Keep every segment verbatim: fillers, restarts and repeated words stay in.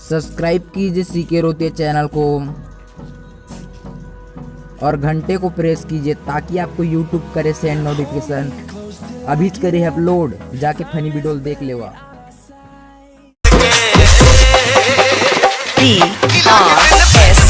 Subscribe कीजिए C K रोतिया channel को और घंटे को प्रेस कीजिए, ताकि आपको यूट्यूब करे सेंड नोटिफिकेशन। अभी करे अपलोड, जाके फनी वीडियो देख लेवा। P R S।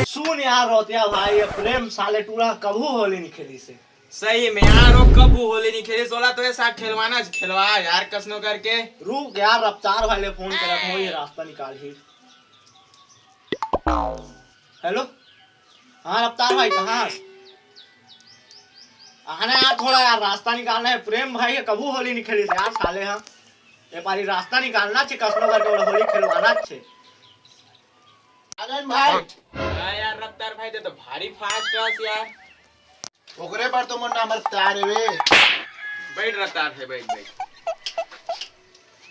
सुन यार रोतिया भाई, ये प्रेम साले टूरा कभू होली नहीं खेली से। सही में यार, वो कभू होली नहीं खेली, सोला तो ये साथ खेलवाना, खेलवा यार, कसनो करके। रुक यार, रफ्तार भाई ले फोन करत हो, ये रास्ता निकाल ही। हेलो, हाँ रफ्तार भाई, कहाँ? आना यार, थोड़ा यार रास्ता निकालना है। प्रेम भाई के कभू होली नहीं खेली से यार साले। हाँ, ये पारी रास्ता निकालना छे, कसनो करके ओला होली खेलवाना छे। आनंद भाई। हाँ यार रफ्तार भाई, दे तो भारी फास्ट हस यार। ओकरे बर तो मोर नाम रफ्तार हे बे। बैठ रफ्तार हे, बैठ, बैठ।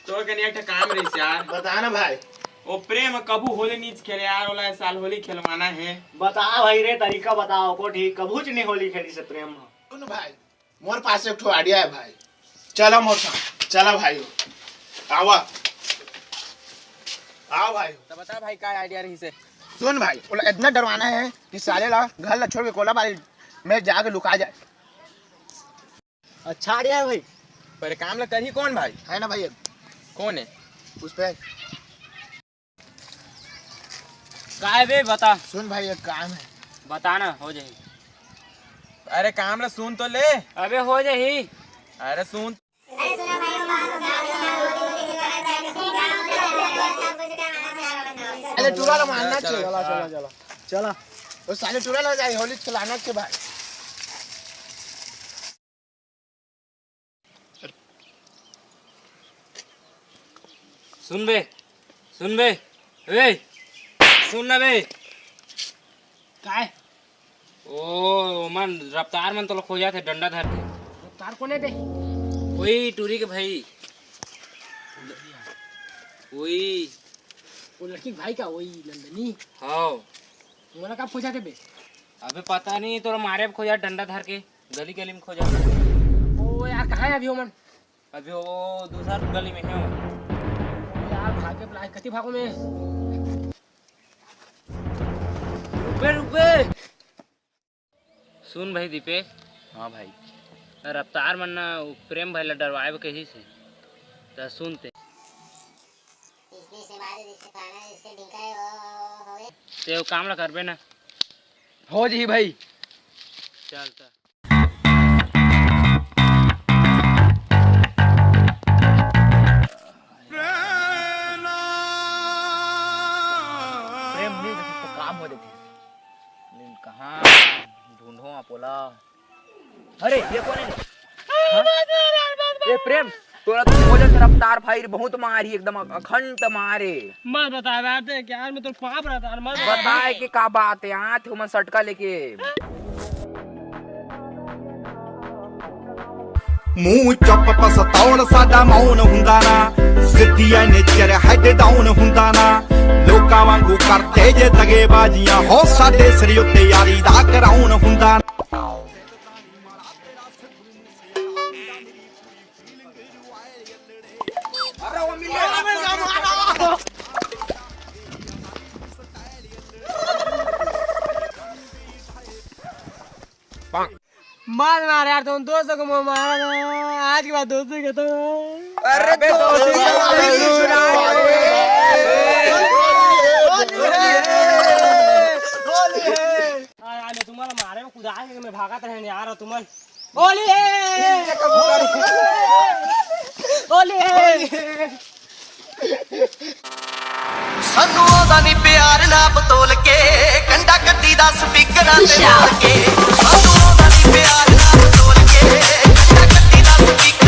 तोर कने एक ठे काम रहिस यार। बता ना भाई। ओ प्रेम कभू होली नीच खेले यार, ओला ए साल होली खेलवाना हे। बता भाई रे, तरीका बताओ को ठीक, कभू च नहीं होली खेली से प्रेम। सुन भाई, मोर पास एक ठो आइडिया है भाई। चला मोर साथ, चला भाई हो। आवा। आओ भाई। तो बता भाई, का आइडिया रहिस हे? सुन भाई, ओला इतना डरवाना है कि साले ला घर ला छोड़ के कोलाबारी में जाके लुका जाए। अच्छा आइडिया है भाई। पर काम ला करही कौन भाई? है ना भाई, एक कौन है? उस पे। का है बे, बता। सुन भाई, एक काम है। बता ना, हो जाही। अरे काम ला सुन तो ले। अबे हो जाही। अरे सुन। साले टूरा ला मारना चाहिए। चला, चला, चला। चला। वो साले टूरा ला जाए, होली खिलाना चाहिए भाई। सुन बे, सुन बे, ए, सुन ना बे। काय? ओ, ओमन रफ्तार मन तोला खोजत हे डंडा धर के। रफ्तार कोन हे बे? वही टूरी के भाई। वही। वो लड़की के भाई का, वही नंदनी? हाँ। मोला का खोजत हे बे? अबे पता नहीं, तोला मारे खोजत डंडा धर के, गली गली में खोजत। ओ यार, कहाँ है अभी ओमन? अभी वो दूसर गली में हे वो। यार, भागे बुलाए, कति भागो मैं? रुक बे, रुक बे। सुन भाई दीपेश। हाँ भाई। रफ्तार मन ना उ प्रेम भाई ला डरवाए बर कहिस हे। त सुन ते। इसने से मारे, जिससे खाना, इससे ढीका है, वो, वो, वो, वो। ते वो काम ला करबे ना। हो जी भाई। चल त। प्रेम मिल जतिस त काम हो जतिस। लेकिन कहाँ ढूंढो आप ओला? अरे, ये कौन है? हाँ? ए प्रेम, तोला तो खोजत रफ्तार भाई बहुत मारी, एकदम अखंड मारे। मत बता यार, देख यार, मैं तो पाप रहता यार, मत बता। बताए के का बात है, आत हूँ मैं सटका लेके। ਮੂੰਹ ਚੁੱਪ, ਪਿਸਤੌਲ ਸਾਡਾ ਮੌਨ ਹੁੰਦਾ ਨਾ, ਸਿੱਧੀ ਐ ਨੇਚਰ, ਹੈਡ ਡਾਊਨ ਹੁੰਦਾ ਨਾ, ਲੋਕਾਂ ਵਾਂਗੂ ਕਰਦੇ ਜੇ ਦਗੇਬਾਜ਼ੀਆਂ, ਹੋ ਸਾਡੇ ਸਿਰ ਉੱਤੇ ਯਾਰੀ ਦਾ ਕਰਾਊਨ ਹੁੰਦਾ ਨਾ। मार मार यार, तुम दोस्तों को मार मारा था। आज के बाद दोस्ती खत्म। अरे अबे दोस्ती दोस्ती खत्म। खत्म। होली है। होली है। आ, आ, ले, तुम्हारा मारे में कुदाल के मैं भागत रहे यार, तुमन। होली है। होली है। ਸਾਨੂੰ ਆਉਂਦਾ ਨਹੀਂ ਪਿਆਰ ਨਾ ਬਤੋਲ ਕੇ, ਕੰਡਾ ਕੱਢੀ ਦਾ ਸਪੀਕਰਾਂ ਤੇ ਬੋਲ ਕੇ। ਸਾਨੂੰ ਆਉਂਦਾ ਨਹੀਂ ਪਿਆਰ ਨਾ ਬਤੋਲ ਕੇ, ਕੰਡਾ ਕੱਢੀ ਦਾ ਸਪੀਕਰ